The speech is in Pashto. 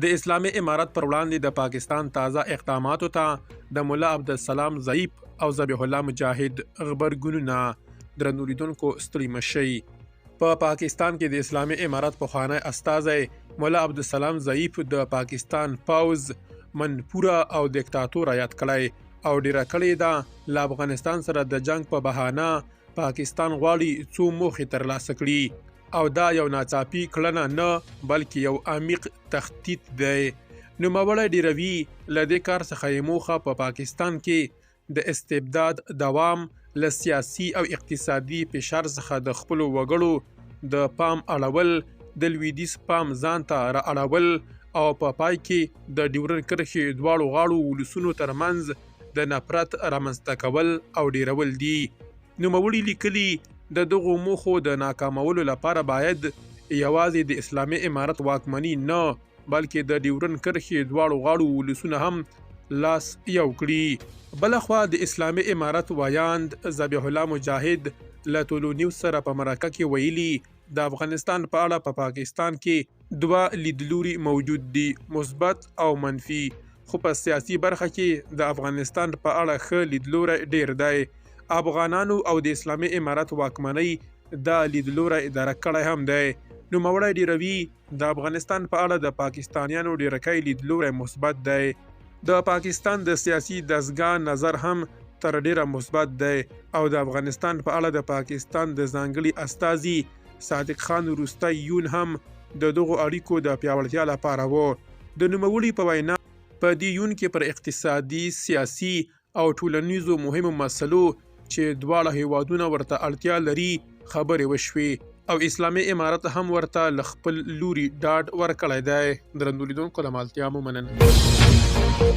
د اسلامي امارت پر وړاندې د پاکستان تازه اقداماتو ته د ملا عبدالسلام ضعیف او ذبیح الله مجاهد غبرګونونه. درنو لیدونکو، ستړي مه شئ. په پاکستان کې د اسلامي امارت پخوانی استازی ملا عبدالسلام ضعیف د پاکستان پوځ منفوره او دیکتاتوره یاد کړی او ډیره کړې ده. له افغانستان سره د جنګ په بهانه پاکستان غواړي څو موخې ترلاسه کړي او دا یو ناڅاپي کړنه نه، بلکې یو عمیق تخطیط دی. نوموړی ډیروي، له دې کار څخه یې موخه په پاکستان کې د استبداد دوام، له سیاسي او اقتصادي فشار څخه د خپلو وګړو د پام اړول، د لویدیځ پام ځان ته را اړول او په پای کې د ډیورنډ کرښې دواړو غاړو ولسونو ترمنځ د نفرت رامنځته کول او ډیرول دي. نوموړي لیکلي، د دغو موخو د ناکامولو لپاره باید یوازې د اسلامي امارت واکمني نه، بلکې د ډیورنډ کرښې دواړو غاړو ولسونه هم لاس یو کړي. بلخوا د اسلامي امارت ویاند ذبیح الله مجاهد له طلوع نیوز سره په مرکه کې ویلي، د افغانستان په اړه په پاکستان کې دوه لیدلوري موجود دي، مثبت او منفي، خو په سیاسي برخه کې د افغانستان په اړه ښه لیدلوری ډېر دی. افغانانو او د اسلامي امارت واکمنۍ دا لیدلوری درک کړی هم دی. نوموړی ډېروي، د افغانستان په اړه د پاکستانیانو ډېرکی لیدلوری مثبت دی. د پاکستان د سیاسي دستګاه نظر هم تر ډېره مثبت دی او د افغانستان په اړه د پاکستان د ځانګړي استازي صادق خان وروستی یون هم د دغو اړیکو د پیاوړتیا لپاره و. د نوموړي په وینا، په دې یون کې پر اقتصادي، سیاسي او ټولنیزو مهمو مسلو چې دواړه هېوادونه ورته اړتیا لري خبرې وشوې او اسلامي امارت هم ورته له خپل لوري ډاډ ورکړی دی. درندو لیدونکو، له مالتیا مو مننه.